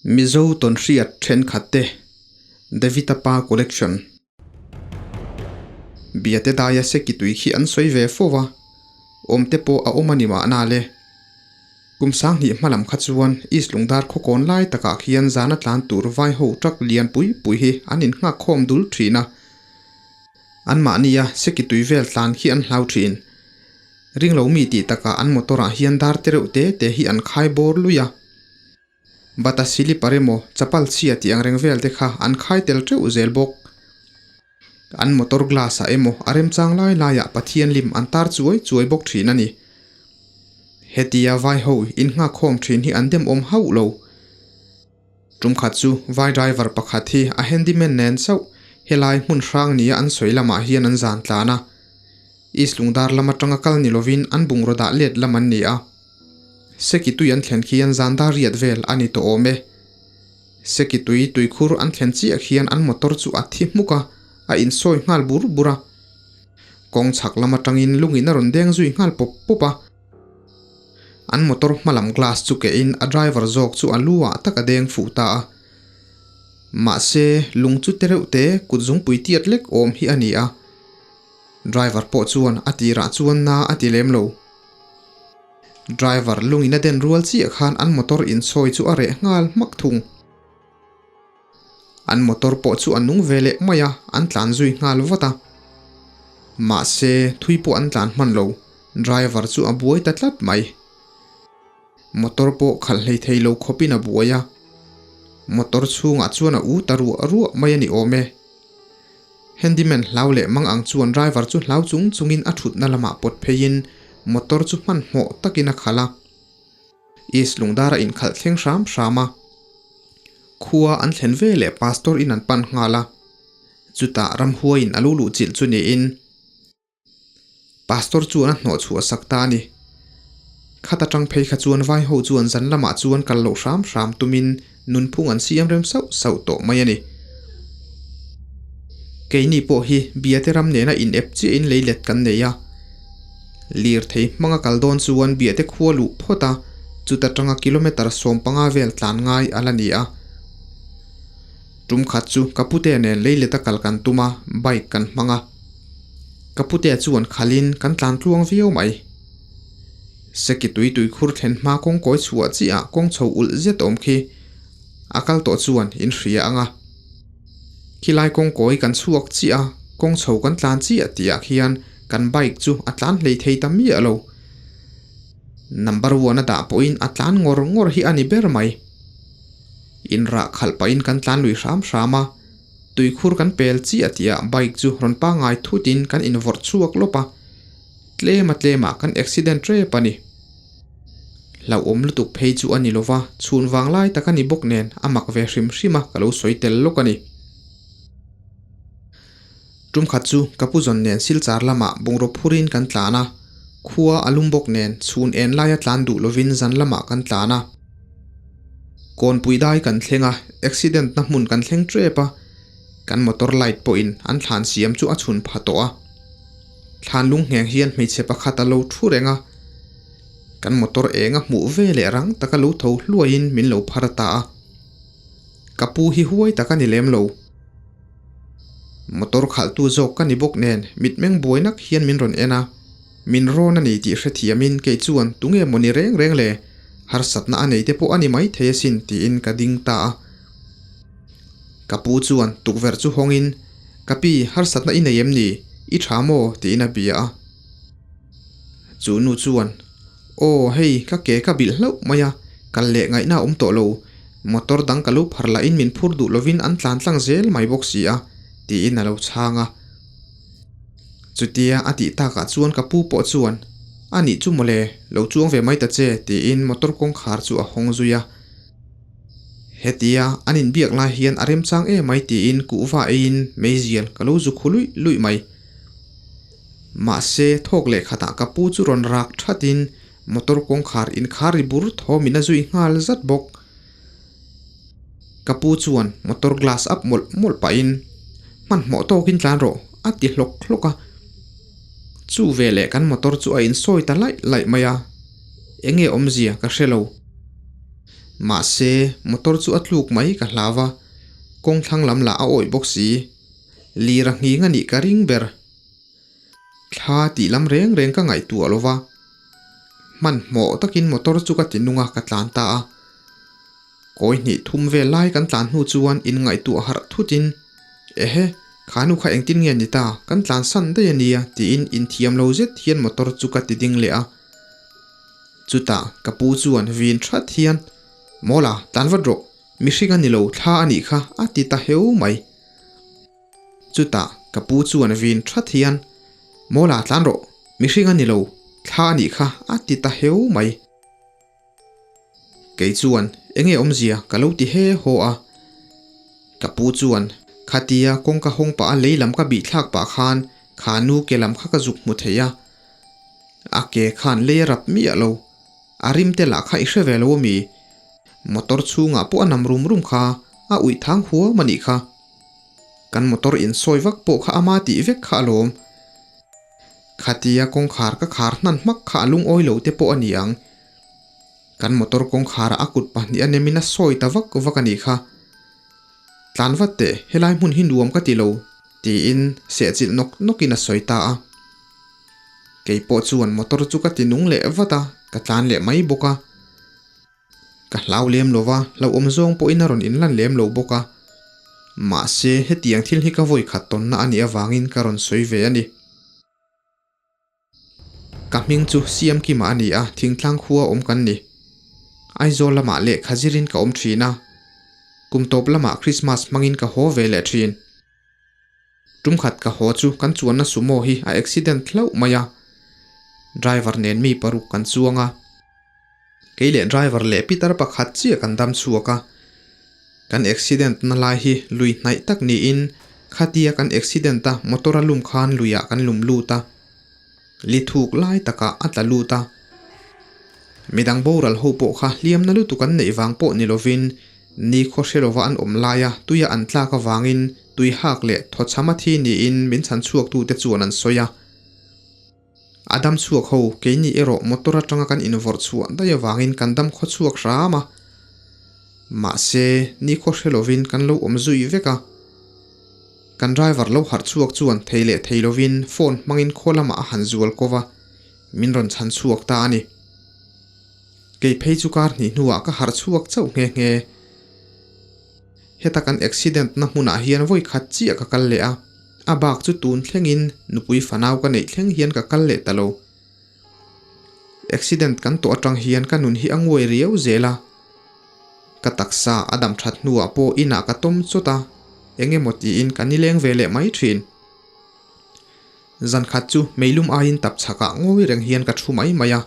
Mizo tawnhriat thenkhat te David-a pa collection. Biate daia seki tui khi an sawi ve fo va, awm te pawh a awm a ni mahna le. Kum sanghnih hma lam kha chuan East Lungdar khawkawn lai takah khian zana tlan tur vai ho truck lian pui pui hi an innghak khawm dul thin a. Anmahnia seki tui vel tlan khi an hlau thin. Ringlo mi tih takah an motor ah hian dar te reuh te te hi an khai bawr lui a. Bata silipar emaw chapal chhia tih ang reng vel te kha an khai tel teuh zel bawk. An motor glass ah emaw a remchang lai lai ah Pathian lim an tar chuai chuai bawk thin a ni. Hetia vai ho in nghak khawm thin hi an demawm hauh lo. Tum khat chu vai driver pakhat hi a handyman nen chauh helai hmun hrang nia an sawi lamah hian an zan tlan a. East Lungdar lam atanga kal ni lovin an bungraw dah let lam an ni a. Seki tui an thlen khian zan dar riat vel a ni tawh awm e. Seki tui tuikhur an thlen chiah khian an motor chu a thi hmuk a, a insawi nghal bur bur a. Kawng chhak lam atangin lungin a rawn deng zui nghal pawp pawp a. An motor hmalam glass chu keh in a driver zawk chu a lu ah tak a deng fuh ta a. Mahse, lung chu te reuh te kut zungpui tiat lek awm hi a ni a. Driver pawh chuan a tirah chuan na a ti lem lo. Driver lungin a den rual chiah khan an motor insawi chu a reh nghal hmak thung. An motor pawh chu a nung ve leh mai a, an tlan zui nghal vat a. Mahse, thui pawh an tlan hman lo, driver chu a buai ta tlat mai. Motor pawh khalh hlei thei lo khawpin a buai a, motor chhungah chuan a u ta ruah ruah mai a ni awm e. Handyman hlau leh mang ang chuan driver chu hlau chung chungin a thutna lamah pawt pheiin motor chu hmanhmawh takin a khalh a. East Lungdar a inkhalh thleng hram hram a. Khua an thlen ve leh Pastor in an pan nghal a. Chutah ramhuaiin a lu luh chilh chu niin Pastor chuan a hnawh chhuah sak ta a ni. Khat atang phei kha chuan vai ho chuan zan lamah chuan kal loh hram hram tumin nunphung an siam rem sauh sauh tawh mai a ni. Keini pawh hi Biate ram nena in ep chiahin leilet kan nei a. Lirthei hmanga kal dawn chuan Biate khua luh phawt a, chuta tanga kilometre 15 vel tlan ngai a la ni a. Tum khat chu ka pute nen leileta kal kan tum a, bike kan hmang a. Ka pute chuan khalin kan tlan tluang viau mai. Seki tui tui khur thlen hma kawng kawi chhuah chiah kawng chho ulh zet awm khi a kal tawh chuan in hria ang a. Khilai kawng kawi kan chhuak chiah a, kawng chho kan tlan chiah tihah khian kan bike chu a tlan hlei thei ta miah lo. Number one a dah pawhin a tlan ngawr ngawr hi a ni ber mai. Inrah khalh pahin kan tlan lui hram hram a, tuikhur kan pel chiah tihah bike chu rawn pangngai thutin kan invawrh chhuak lawp a, tlema tlemah kan accident rep a ni. Hlauhawm lutuk phei chu a ni lova, chhun vang lai tak a ni bawk nen a mak ve hrim hrim a ka lo sawi tel lawk a ni. Tum khat chu ka pu zawn nen Silchar lamah bungraw phurin kan tlan a, khua a lum bawk nen chhun en laia tlan duh lovin zan lamah kan tlan a. Kawnpui dai kan thleng a, accident na hmun kan thleng tep a, kan motor light pawhin an thlan siam chu a chhun pha tawh a. Thlan lung ngheng hian hmeichhe pakhat a lo thu reng a, kan motor eng a hmuh ve leh rang taka lo tho hluaiin min lo phar ta a. Ka pu hi huai tak a ni lem lo. Motor khalhtu zawk ka ni bawk nen mitmeng buai nak hian min rawn en a, min rawn a ni tih hrethiamin kei chuan tunge maw ni reng reng le, harsatna a nei te pawh a ni maithei asin tiin ka ding ta a. Ka pu chuan tukverh chu hawngin, Ka pi, harsatna i nei em ni? I tha maw? tiin a bia a. Chu nu chuan, Aw, hei, ka ke ka bilh hlauh mai a, kal leh ngaihna a awm tawh lo. Motor dang ka lo phar lahin min phur duh lovin an tlan tlang zel mai bawk si a, tiin a lo chhang a. Chutia a tih takah chuan ka pu pawh chuan, A nih chu mawle, lo chuang ve mai ta che, tiin motor kawngkhar chu a hawng zui a. Hetia an inbiak lai hian a remchang em mai tiin kuhva eiin meizial ka lo zu khu luih luih mai. Mahse, thawk leh khatah ka pu chu rawn rak thatin motor kawngkhar inkhar ri bur thawmin a zui nghal zat bawk. Ka pu chuan motor glass up mawlh mawlh pahin, Hmanhmawh tawkin tlan rawh, a ti hlawk hlawk a. Chu veleh kan motor chu a insawi ta laih laih mai a, enge awmzia ka hre lo. Mahse, motor chu a tluk mai ka hlau a, kawng thlang lam lah a awih bawk si. Lir a nghing a nih ka ring ber. Thla tih lam reng reng ka ngaihtuah lo va. Hmanhmawh takin motor chu ka ti nung a, ka tlan ta a. Kawi hnih thum vel lai kan tlan hnu chuan in ngaihtuah harh thutin, Ehe, kha nu kha engtin nge ni ta, kan tlan san daih a nia tiin inthiam lo zet hian motor chu ka ti ding leh a. Chutah ka pu chuan vin that hian, Mawla, tlan vat rawh, mihring a ni lo, thla a nih kha a ti ta heu mai. Chutah ka pu chuan vin that hian, Mawla, tlan rawh, mihring a ni lo, thla a nih kha a ti ta heu mai. Kei chuan enge awmzia ka lo ti he haw a. Ka pu chuan khatia kawngka hawng pah a lei lam ka bih thlak pah khan kha nu ke lam kha ka zuk hmu thei a. A ke khan lei a rap miah lo. A rim te lah kha i hre ve lo ami? Motor chhungah pawh a nam rum rum kha a uih thang huam a nih kha. Kan motor insawi vak pawh kha ama tih vek kha alawm. Khatia kawngkhar ka khar hnan hmak kha a lungawi lo te pawh a ni ang. Kan motor kawngkharah a kut pahnih a nemin a sawi ta vak vak a nih kha. Tlan vat teh, helai hmun hi nuam ka ti lo, tiin sehchilh nawk nawkin a sawi ta a. Kei pawh chuan motor chu ka ti nung leh vat a, ka tlan leh mai bawk a. Ka hlau lem lo va, hlauhawm zawng pawhin a rawn inlan lem lo bawk a. Mahse, hetiang thil hi ka vawi khat tawnna a nih avangin ka rawn sawi ve a ni. Ka hming chu Siamkima a ni a, thingtlang khua awm kan ni. Aizawl lamah lehkha zirin ka awm thin a. Kum tawp lamah Krismas hmangin ka haw ve leh thin. Tumkhat ka haw chu kan chuanna sumo hi a accident hlauh mai a, driver nen mi paruk kan chuang a. Kei leh driver leh pitar pakhat chiah kan dam chhuak a, kan accident na lai hi lui hnaih tak niin khatia kan accident a motor a lum khan luiah kan lum lut a, li thuk lai takah a tla lut a. Midang boral ho pawh kha hliamna lutuk an neih vang pawh ni lovin ni khaw hre lova an awm laia tuia an tlak avangin tui hak leh thawchham a thi niin min chhan chhuaktute chuan an sawi a. A dam chhuak ho, keini erawh motor atanga kan invawrh chhuah daih avangin kan dam khaw chhuak hram a. Mahse, ni khaw hre lovin kan lo awm zui vek a. Kan driver lo harh chhuak chuan thei leh thei lovin phone hmangin khaw lamah a han zual ko va, min rawn chhan chhuak ta a ni. Kei phei chu kar hnih hnuah ka harh chhuak chauh nghe nghe. Heta kan accident na hmunah hian vawi khat chiah ka kal leh a, a bak chu tun thlengin nupui fanau ka neih thleng hian ka kal leh ta lo. Accident kan tawh atang hian ka nun hi a nguai riau zel a, ka taksa a dam that hnuah pawh inah ka tawm chawt a, eng emaw tiin ka nileng ve leh mai thin. Zan khat chu meilum aiin tap chhakah ngawi reng hian ka thu mai mai a.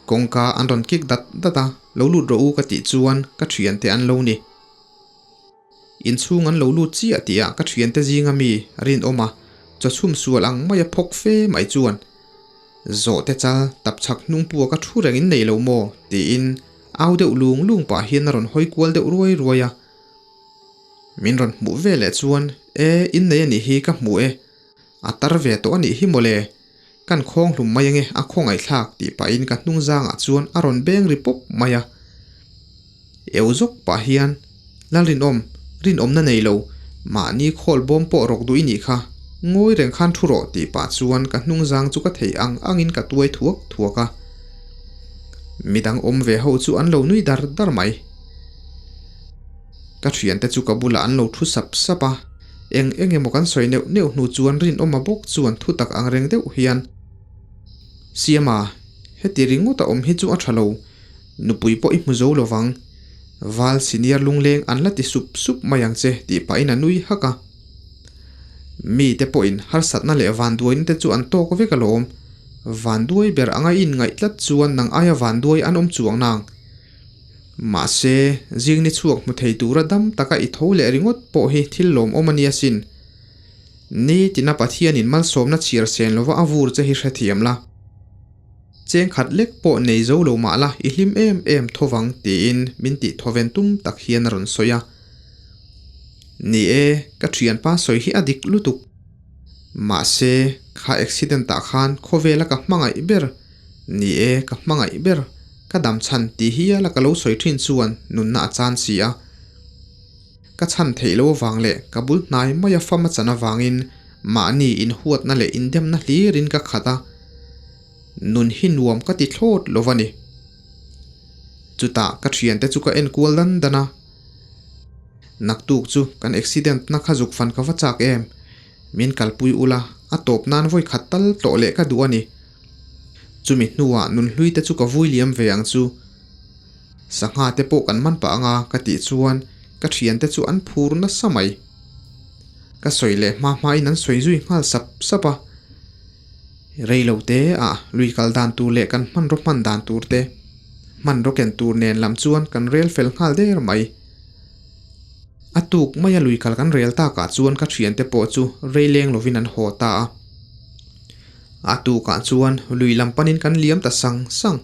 Kawngka an rawn kik dat dat a, lo lut rawh u ka tih chuan ka thiante an lo ni. Inchhung an lo lut chiah tih ah ka thiante zinga mi rinawm a, chaw chhum sual ang maia phawk fe mai chuan Zawhte chal tap chhak hnung pua ka thu reng in nei lo maw? tiin au deuh lung lung pah hian a rawn hawi kual deuh ruai ruai a. Min rawn hmuh ve leh chuan, E, innei a nih hi ka hmu e. A tar ve tawh a nih hi mawle. Kan khawng hlum mai ange a khawngaihthlak tih pahin ka hnung zangah chuan a rawn beng ri pawp mai a. Eu zawk pah hian, Lalrinawm, rinawmna nei lo, mahni khawl bawm pawh rawk duh i nih kha, ngawi reng khan thu rawh tih pah chuan ka hnung zang chu ka theih ang angin ka tuai thuak thuak a. Midang awm ve ho chu an lo nui dar dar mai. Ka thiante chu ka bulah an lo thu sap sap a, eng eng emaw kan sawi neuh neuh hnu chuan rinawma bawk chuan thu tak ang reng deuh hian, Siama, heti ringawt a awm hi chu a tha lo, nupui pawh i hmu zo lo vang, Val senior lungleng an la ti sup sup mai ang che tih pahin a nui hak a. Mite pawhin harsatna leh vanduaina te chu an tawk vek alawm, vanduai ber anga i inngaih tlat chuan nang aia vanduai an awm chuang nang. Mahse, zing ni chhuak hmu thei tura dam taka i tho leh ringawt pawh hi thil lawmawm a nia sin. Ni tina Pathianin malsawmna chhiar sen lova a vur che hi hrethiam la. Cheng khat lek pawh nei zo lo mah la i hlim em em tho vang tiin min tih thawven tum tak hian a rawn sawi a. Ni e, ka thianpa sawi hi a dik lutuk. Mahse, kha accident ah khan khawvela ka hmangaih ber. Ni e, ka hmangaih ber. Ka dam chhan ti hial a ka lo sawi thin chuan nunna a chan si a. Ka chhan theih lo avang leh ka bul hnai mai a fam a chan avangin mahni inhuatna leh indemna hlirin ka khat a. Nun hi nuam ka ti thlawt lo a ni. Chutah ka thiante chu ka enkual dan dan a. Naktuk chu kan accident na kha zuk fan ka va chak em? Min kalpui ula, a tawp nan vawi khat tal tlawh leh ka duh a ni. Chumi hnuah nunhlui te chu ka vui liam ve ang chu. Sangha te pawh kan man pah anga ka tih chuan ka thiante chu an phur nasa mai. Ka sawi leh hma hmain an sawi zui nghal sap sap a. Rei lo te ah lui kal dan tur leh kan hmanraw hman dan tur te, hmanraw ken tur nen lam chuan kan rel fel nghal der mai. A tuk maia lui kal kan rel takah chuan ka thiante pawh chu rei leng lovin an haw ta a. A tukah chuan lui lam panin kan liam ta sang sang.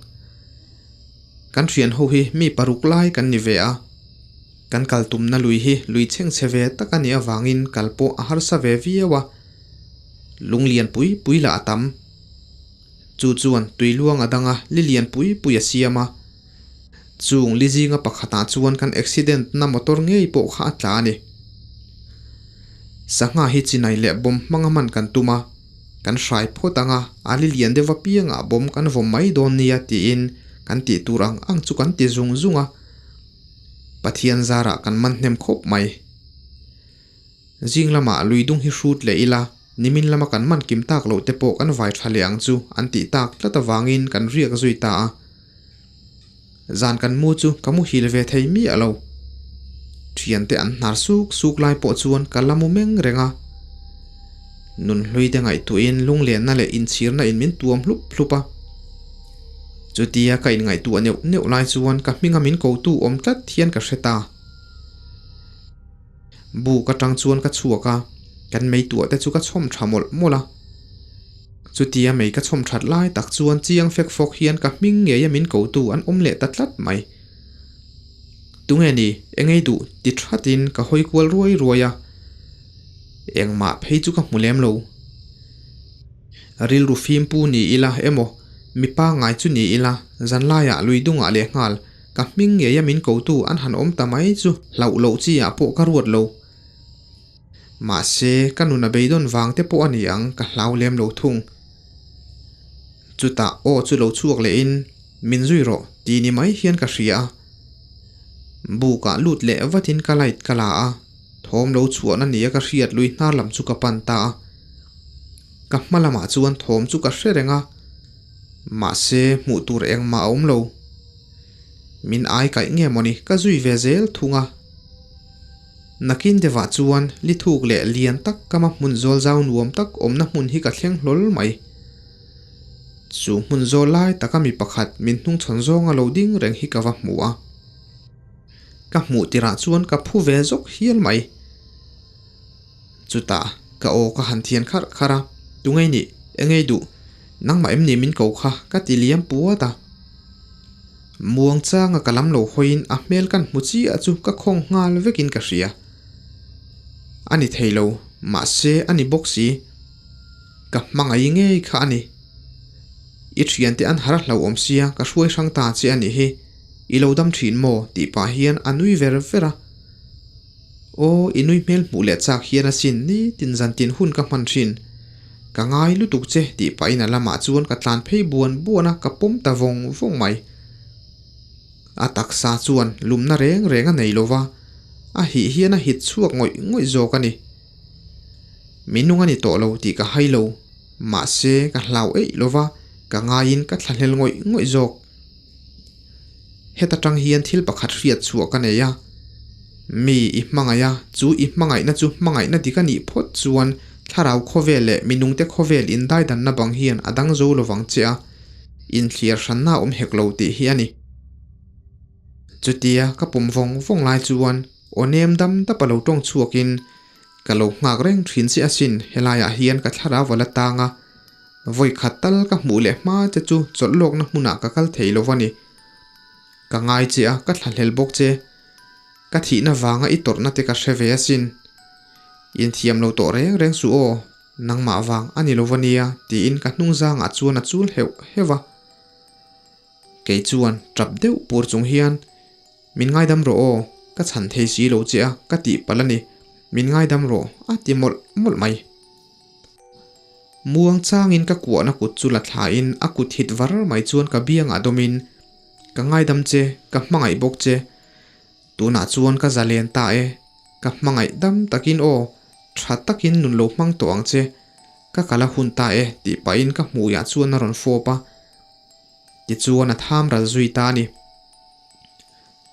Kan thian ho hi mi paruk lai kan ni ve a. Kan kal tumna lui hi lui chhengchhe ve tak a nih avangin kal pawh a harsa ve viau a. Lung lian pui pui lah a tam. Chu chuan tui luang a dang a, li lian pui pui a siam a. Chung li zinga pakhatah chuan kan accident na motor ngei pawh kha a tla a ni. Sangha hi chinai leh bawm hmanga hman kan tum a, kan hrai phawt ang a, a li lian deuh apiangah bawm kan vawm mai dawn nia tiin kan tih tur ang ang chu kan ti zung zung a. Pathian zarah kan man hnem khawp mai. Zing lamah lui dung hi hrut leh ila, nimin lama kan man kim tak loh te pawh kan vai tha leh ang chu an tih tak tlat avangin kan riak zui ta a. Zan kan mu chu ka muhil ve thei miah lo. Thiante an hnar suk suk lai pawh chuan ka la mu meng reng a. Nunhlui te ngaihtuahin lunglenna leh inchhirna in min tuam hlup hlup a. Chutia ka inngaihtuah neuh neuh lai chuan ka hminga min kotu awm tlat hian ka hre ta. Buk atang chuan ka chhuak a, kan mei tuah te chu ka chhawm tha mawlh mawlh a. Chutia mei ka chhawm that lai tak chuan chiang fek fawk hian ka hming ngei a min kotu an awm leh ta tlat mai. Tunge ni, engei duh ti thatin ka hawi kual ruai ruai a, engmah phei chu ka hmu lem lo. Rilru fimpu ni ila emaw, mipa ngai chu ni ila, zanlaiah lui dungah lehnghal Ka hming ngeia min kotu an han awm ta mai chu hlauh loh chi ah pawh ka ruat lo. Mahse, ka nun a beidawn vang te pawh a ni ang ka hlau lem lo thung. Chutah aw chu lo chhuak leh in, Min zui rawh ti ni mai hian ka hria a. Buk ah lut leh vat in ka light ka la a, thawm lo chhuahna nia ka hriat lui hnar lam chu ka pan ta a. Ka hma lamah chuan thawm chu ka hre reng a, mahse hmuh tur engmah a awm lo. Min ai kaih nge mawni ka zui ve zel thung a. Nakin deuhah chuan li thuk leh lian tak kama hmun zawl zau nuam tak awmna hmun hi ka thleng hlawl mai. Chu hmun zawl lai taka mi pakhat min hnungchhawn zawnga lo ding reng hi ka va hmu a. Ka hmuh tirah chuan ka phu ve zawk hial mai. Chutah ka aw ka han thian kharh kharh a, Tungei nih, engei duh, nangmah em ni min ko kha ka ti liam puat a. Muang changa ka lam lo hawiin a hmel kan hmu chiah chu ka khawng nghal vekin ka hria. A ni thei lo, mahse a ni bawk si. Ka hmangaih ngei kha a ni. I thiante an har hlo awm sia ka hruai hrang ta che a nih hi, i lo dam thin maw tih pah hian a nui ver ver a. Aw, i nui hmel hmuh leh chak hian asin nitin zantin hun ka hman thin. Ka ngai lutuk che tih pahin a lamah chuan ka tlan phei buan buan a, ka pawm ta vawng vawng mai. A taksa chuan lumna reng reng a nei lova, a hih hian a hit chhuak ngawih ngawih zawk a ni. Minung a ni tawh lo tih ka hai lo, mahse ka hlau eih lova, ka ngaiin ka thlahlel ngawih ngawih zawk. Heta tang hian thil pakhat hriat chhuah ka nei a, mi i hmangaih a, chu i hmangaihna chu hmangaihna dik a nih phawt chuan thlarau khawvel leh minungte khawvel indaidanna bang hian a dang zo lovang che a, inthliar hranna a awm hek lo tih hi a ni. Chutia ka pawm vawng vawng lai chuan aw nem dam dap a lo tawng chhuakin, Ka lo nghak reng thin che asin, helaiah hian ka thlarau a la tang a, Vawi khat tal ka hmuh leh hma che chu chawlh lawkna hmunah ka kal thei lo a ni. Ka ngai che a, ka thlahlel bawk che. Ka thihna vanga i tawrhna te ka hre ve asin. Inthiam lo tawh reng reng suh aw, nangmah vang a ni lo va nia, tiin ka hnung zangah chuan a chul heuh heuh a. Kei chuan tap deuh pur chung hian, Min ngaidam rawh aw, ka chhan thei si lo che a, ka tih palh a ni. Min ngaidam rawh, a ti mawlh mawlh mai. Muang changin ka kuahna kut chu la thlain a kut hit var mai chuan ka biangah dawmin, Ka ngaidam che, ka hmangaih bawk che. Tunah chuan ka zalen ta e, ka hmangaih dam takin aw, tha takin nun lo hmang tawh ang che. Ka kal a hun ta e, tih pahin ka hmuiah chuan a rawn fawp a. Tichuan a tham ral zui ta a ni.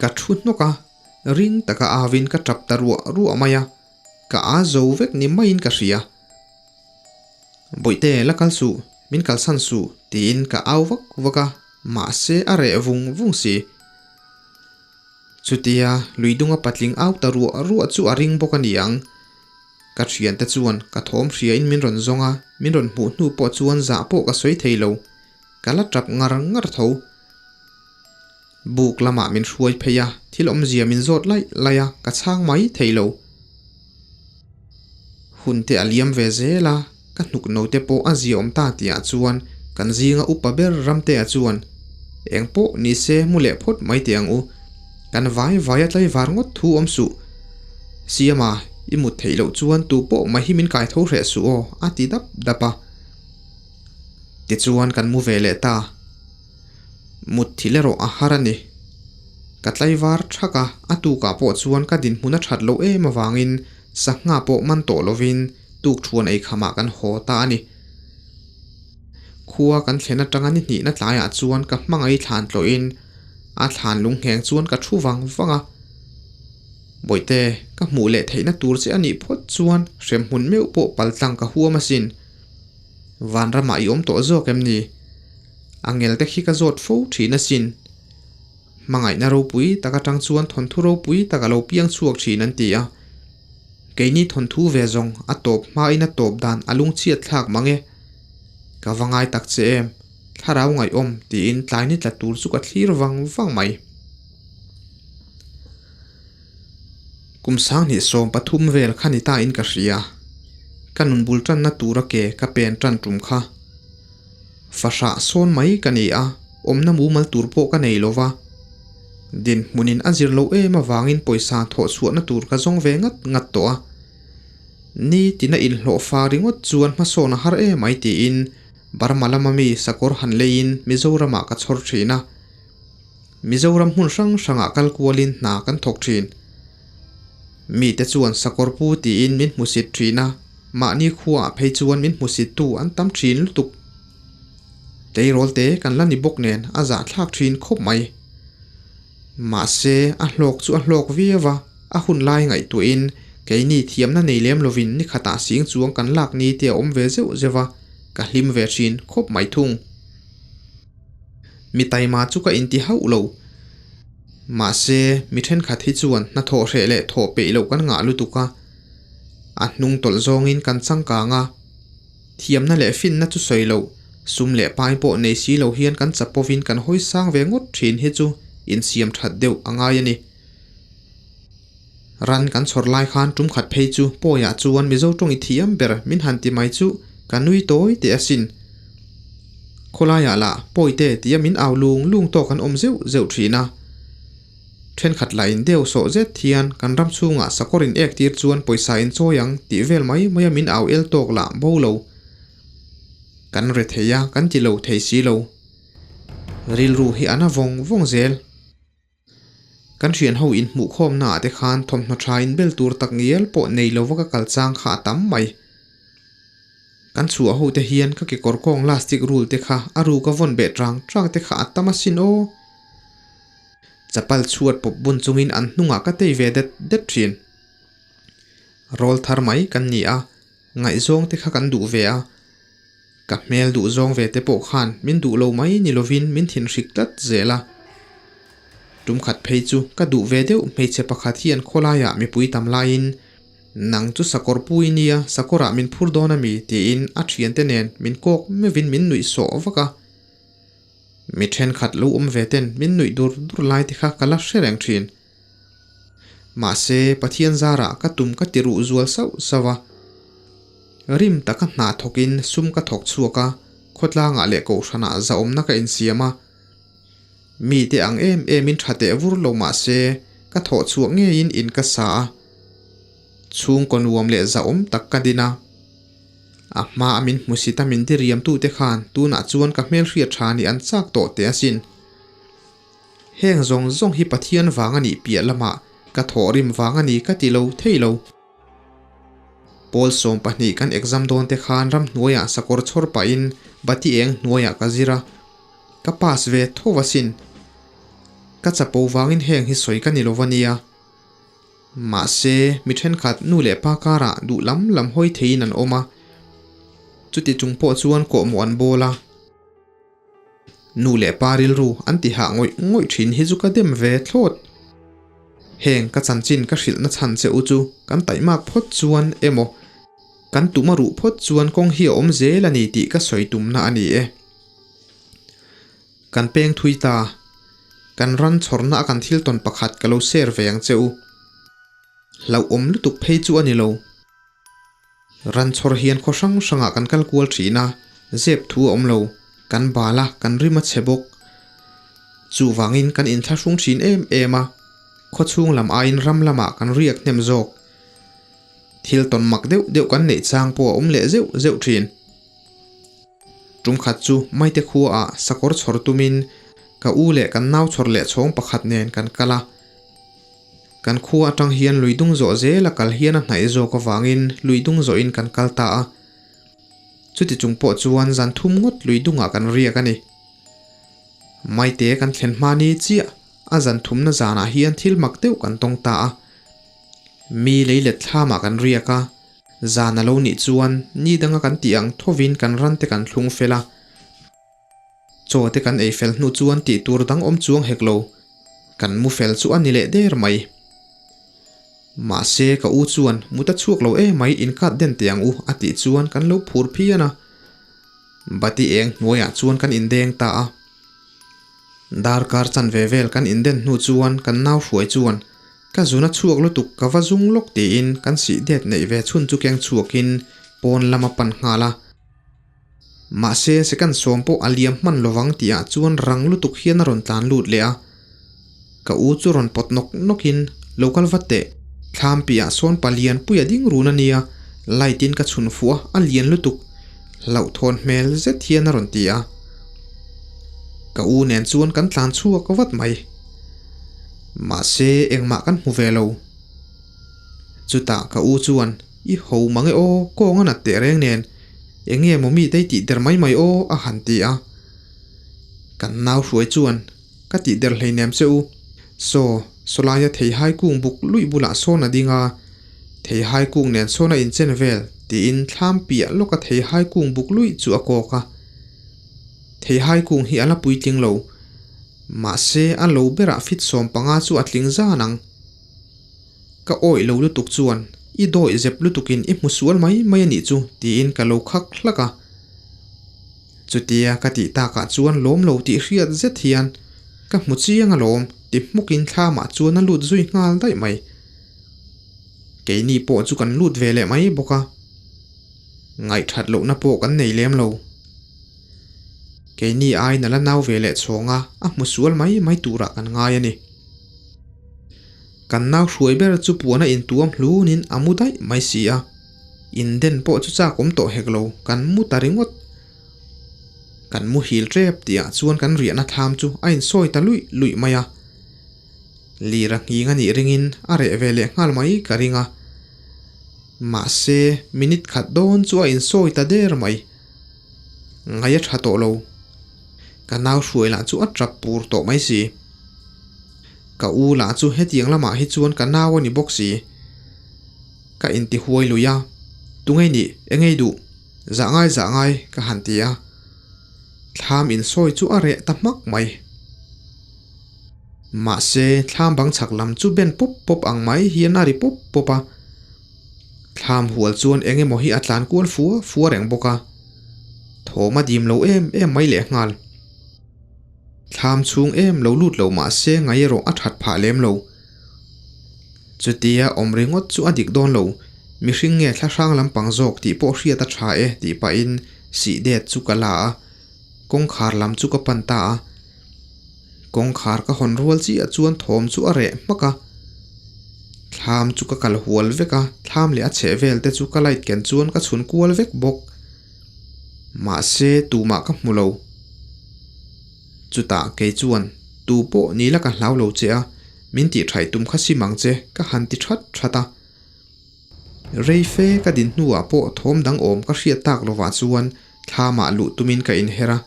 Ka thu hnawk a, ring taka avin ka tap ta ruah ruah mai a, ka a zo vek ni maiin ka hria. Bawihte la kal suh, min kalsan suh tiin ka au vak vak a, mahse a reh vung vung si. Chutia luidunga patling au ta ruah ruah chu a ring bawk a ni ang. Ka thiante chuan ka thawm hriain min rawn zawng a, min rawn hmuh hnu pawh chuan zah pawh ka sawi thei lo. Ka la tap ngar ngar tho. Buk lamah min hruai phei a, thil awmzia min zawt laih laih a, ka chhang mai thei lo. Hun te a liam ve zel a, ka hnuk no te pawh a zia awm ta tihah chuan kan zinga upa ber Ramtea chuan, Eng pawh ni se mu leh phawt mai teh ang u. Kan vai vai a tlaivar ngawt thu awm suh. Siama, i mut theih loh chuan tu pawh mai hi min kai tho hreh suh aw, a ti dap dap a. Tichuan kan mu ve leh ta. Mut thil erawh a har a ni. Ka tlaivar thak a, a tukah pawh chuan ka dinhmun a that loh em avangin sangha pawh man tawh lovin tukthuan eikhamah kan haw ta a ni. Khua kan thlen atanga ni hnihna tlaiah chuan ka hmangaih thlan tlawhin a thlan lungheng chuan ka thu vang vang a. Bawihte, ka hmuh leh theihna tur che a nih phawt chuan hremhmun meuh pawh paltlang ka huam asin. Vanramah i awm tawh zawk em ni? A ngel te khi ka zawt fo thin asin. Hmangaihna ropui tak atang chuan thawnthu ropui tak a lo piang chhuak thin an ti a. Keini thawnthu ve zawng a tawp hmain a tawp dan a lungchhiat thlak mang e. Ka va ngai tak che em, thlarau ngaihawm tiin tlai ni tla tur chu ka thlir vang vang mai. Kum 2013 vel kha ni ta in ka hria. Ka nun bul tanna tura ke ka pen tan tum kha. Fahrah sawn mai ka ni a, awmna mumal tur pawh ka nei lova. Dinhmunin a zir loh em avangin pawisa thawh chhuahna tur ka zawng ve ngat ngat tawh a. Ni tina inhlawh fa ringawt chuan hmasawn a har em ai tiin Burma lama mi sakawr han leiin Mizoramah ka chhawr thin a. Mizoram hmun hrang hrangah kal kualin hna kan thawk thin. Mite chuan sakawr pu tiin min hmusit thin a, mahni khuaah phei chuan min hmusittu an tam thin lutuk. Tleirawl te kan la ni bawk nen a zahthlak thin khawp mai. Mahse, a hlawk chu a hlawk viau a, a hun lai ngaihtuahin keini thiamna nei lem lovin ni khatah sing chuang kan lak ni te a awm ve zeuh zeuh a, ka hlim ve thin khawp mai thung. Mi taima chu ka inti hauh lo. Mahse, mi thenkhat hi chuan hnathawh hreh leh thawh peih loh kan ngah lutuk a. A hnung tawlh zawngin kan changkang a. Thiamna leh finna chu sawi loh, sum leh pai pawh nei si lo hian kan chapovin kan hawi sang ve ngawt thin hi chu insiam that deuh a ngai a ni. Ran kan chhawr lai khan tum khat phei chu Pawiah chuan Mizo tawng i thiam ber min han ti mai chu ka nui tawi teh asin. Khawlaiah lah Pawite tia min au lung lung tawk an awm zeuh zeuh thin a. Thenkhat lah in deuh sawh zet hian kan ram chhungah sakawr in ek tir chuan pawisa in chawi ang tih vel mai maia min au el tawk lah bo lo. Kan re thei a kan ti lo thei si lo. Rilru hi a na vawng vawng zel. Kan thian ho inhmuh khawmna ah te khan thawmhnaw tha in bel tur tak ngial pawh nei lova ka kal chang kha a tam mai. Kan chhuah ho te hian ka kekawr kawng lastic rul te kha a ruk a vawn beh tang tang te kha a tam asin aw. Chapal chhuat pawp bun chungin an hnungah ka tei ve det det thin. Rawl thar mai kan ni a, ngaihzawng te kha kan duh ve a. Ka hmel duh zawng ve te pawh khan min duh lo mai ni lovin min thinhrik tlat zel a. Tum khat phei chu ka duh ve deuh hmeichhe pakhat hian khawlaiah mipui tam laiin nang chu sakawr pu i nia, sakawrah min phur dawn a mi tiin a thiante nen min kawk meuhin min nuih sawh vak a. Mi thenkhat lo awm ve ten min nuih dur dur lai te kha ka la hre reng thin. Mahse, Pathian zarah ka tum ka ti ruh zual sauh sauh a. Rim taka hna thawkin sum ka thawk chhuak a, khawtlangah leh kohhranah zahawmna ka insiam a. Mite ang em emin tha teh vur lo mah se ka thawh chhuah ngeiin in ka sa a. Chhungkaw nuam leh zahawm tak ka din a. A hma a min hmusit a min diriam tute khan tunah chuan ka hmelhriat tha nih an chak tawh teh asin. Heng zawng zawng hi Pathian vang a nih piah lamah ka thawhrim vang a ni ka ti lo thei lo. Pawl 12 kan exam dawn te khan ramhnuaiah sakawr chhawr pahin bati eng hnuaiah ka zir a, ka pass ve tho asin. Ka chapo vangin heng hi sawi ka ni lo va nia. Mahse, mi thenkhat nu leh pa karah duh lam lam hawi theiin an awm a, chuti chung pawh chuan kawhmawh an bawl a. Nu leh pa rilru an ti hah ngawih ngawih thin hi chu ka dem ve thlawt. Heng ka chanchin ka hrilhna chhan che u chu kan taihmak phawt chuan emaw kan tum a ruh phawt chuan kawng hi a awm zel a ni tih ka sawi tumna a ni e. Kan peng thui ta. Kan ran chhawrna a kan thil tawn pakhat ka lo share ve ang che u. Hlauhawm lutuk phei chu a ni lo. Ran chhawr hian khaw hrang hrangah kan kal kual thin a, zep thu a awm lo, kan bal a, kan rim a chhe bawk. Chuvangin kan inthlahrung thin em em a, khaw chhung lam aiin ram lamah kan riak hnem zawk. Thil tawn mak deuh deuh kan neih chang pawh a awm leh zeuh zeuh thin. Tum khat chu Maite khuaah sakawr chhawr tumin ka u leh kan nau chhawr leh chhawng pakhat nen kan kal a. Kan khua atang hian lui dung zawh zel a kal hian a hnaih zawk avangin lui dung zawhin kan kal ta a. Chuti chung pawh chuan zan thum ngawt lui dungah kan riak a ni. Maite kan thlen hma ni chiah a zan thumna zanah hian thil mak deuh kan tawng ta a. Mi lei let thlamah kan riak a, zan a lo nih chuan ni danga kan tih ang thovin kan rante kan thlung fel a. Chaw te kan ei fel hnu chuan tih tur dang awm chuang hek lo, kan mu fel chu a ni leh der mai. Mahse ka u chuan mut a chhuak lo e mai inkat den teh ang u a tih chuan kan lo phur phian a. Bati eng hnuaiah chuan kan indeng ta a. Darkar chanve vel kan inden hnu chuan kan nau hruai chuan ka zun a chhuak lutuk ka va zung lawk tiin kan sih det neih ve chhun chu keng chhuakin pawn lam a pan nghal a. Mahse, second sawm pawh a liam hman lovang tih ah chuan rang lutuk hian a rawn tlan lut leh a. Ka u chu rawn pawt nawk nawkin, Lo kal vat teh, thlam piah sawn pa lian pui a ding run a nia, light in ka chhun fuh a, a lian lutuk. Hlauhthawn hmel zet hian a rawn ti a. Ka u nen chuan kan tlan chhuak vat mai. Mahse, engmah kan hmu ve lo. Chutah ka u chuan, I ho mang e aw, kawng a nat teh reng nen, eng nge maw mite i tih der mai mai aw a han ti a. Kan nau hruai chuan ka tih der hleinem che u. Saw, sawlaia theihai kung buk luih bulah sawn a ding a, theihai kung nen sawn a inchen vel tiin thlam piah lawka theihai kung buk luih chu a kawk a. Theihai kung hi a la puitling lo, mahse a lo berah fit 15 chu a tling zan ang. Ka awih lo lutuk chuan i dawih zep lutukin i hmu sual mai mai a nih chu tiin ka lo khak hlak a. Chutia ka tih takah chuan lawm lo tih hriat zet hian ka hmu chiang alawm ti hmukin thlamah chuan a lut zui nghal daih mai. Keini pawh chu kan lut ve leh mai bawk a. Ngaihthat lohna pawh kan nei lem lo. Keini aiin a la nau ve leh chhawng a, a hmu sual mai mai turah kan ngai a ni. Kan nau hruai ber chu puan a intuam hlunin a mu daih mai si a, inden pawh chu chak awm tawh hek lo, kan mu ta ringawt. Kan muhil tep tihah chuan kan riahna thlam chu a insawi ta luih luih mai a. Lir a nghing a nih ringin a reh ve leh nghal mai ka ring a. Mahse, minute khat dawn chu a insawi ta der mai. Ngai a tha tawh lo. Ka nau hruai lah chu a tap pur tawh mai si. Ka u lah chu hetiang lamah hi chuan ka nau a ni bawk si. Ka inti huai lui a, Tungei nih, engei duh? Zah ngai zah ngai ka han ti a. Thlam insawi chu a reh ta hmak mai. Mahse, thlam bang chhak lam chu ben pawp pawp ang mai hian a ri pawp pawp a. Thlam hual chuan eng emaw hi a tlan kual fua fua reng bawk a, thawm a dim lo em em mai lehnghal. Thlam chhung em lo lut lo mah se ngai erawh a that phah lem lo. Chutia awm ringawt chu a dik dawn lo, mihring nge thla hrang lampang zawk tih pawh hriat a tha e tih pahin sih det chu ka la a, kawngkhar lam chu ka pan ta a. Kawngkhar ka hawn rual chiah chuan thawm chu a reh hmak a. Thlam chu ka kal hual vek a, thlam leh a chheh vel te chu ka light ken chuan ka chhun kual vek bawk. Mahse tumah ka hmu lo. Chutah kei chuan tu pawh ni la ka hlau lo che a, min tih thaih tum kha sim ang che ka han ti that that a. Rei fe ka din hnuah pawh thawm dang awm ka hriat tak lovah chuan thlamah luh tumin ka inher a.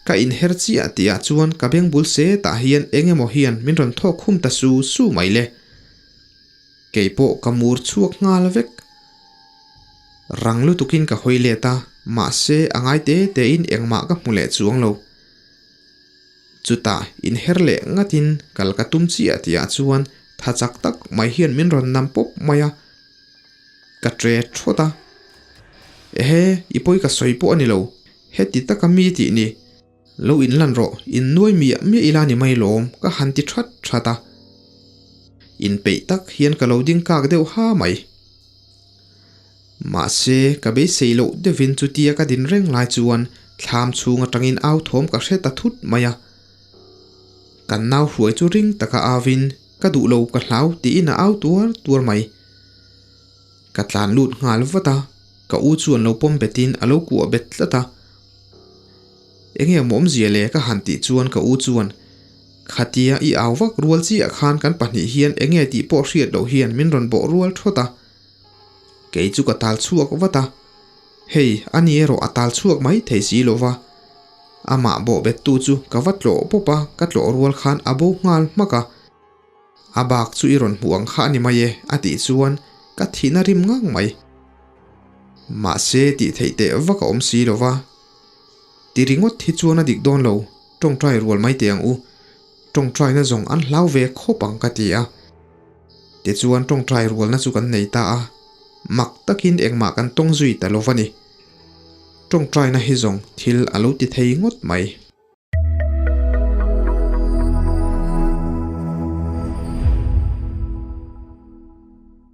Ka inher chiah tihah chuan ka beng bul setah hian eng emaw hian min rawn thawk khum ta su su mai le. Kei pawh ka mur chhuak nghal vek. Rang lutukin ka hawi let a, mahse a ngai te tein engmah ka hmu leh chuang lo. Chutah inher leh ngatin kal ka tum chiah tihah chuan tha chak tak mai hian min rawn nam pawp mai a. Ka tre thawt a. Ehe, i pawi ka sawi pawh a ni lo. Heti taka mi tih ni. Lo inlan rawh, innuai miah miah ila ni mai lawm, ka han ti that that a. Inpeih tak hian ka lo ding kak deuh ha mai. Mahse, ka beisei loh deuhin chutia ka din reng lai chuan thlam chhung atangin au thawm ka hre ta thut mai a. Kan nau hruai chu ring taka auin, Ka duh lo, ka hlau tiin a au tuar tuar mai. Ka tlan lut nghal vat a, ka u chuan lo pawm betin a lo kuah bet tlat a. Enge a mawmzia le ka han tih chuan ka u chuan, Khatia i au vak rual chiah khan kan pahnih hian enge tih pawh hriat loh hian min rawn bawh rual thawt a. Kei chu ka tal chhuak vat a, hei a ni erawh a tal chhuak mai thei si lo va. Amah bawh bettu chu ka va tlawh pawp a, ka tlawh rual khan a bo nghal hmak a. A bak chu i rawn hmuh ang kha a ni mai e, a tih chuan ka thihna rim ngang mai. Mahse tih theih teh vak a awm si lo va. Ti ringawt hi chuan a dik dawn lo, tawngtai rual mai teh ang u. Tawngtaina zawng an hlau ve khawp ang ka ti a. Tichuan tawngtai rualna chu kan nei ta a, mak takin engmah kan tawng zui ta lo va ni. Tawngtaina hi zawng thil a lo ti thei ngawt mai.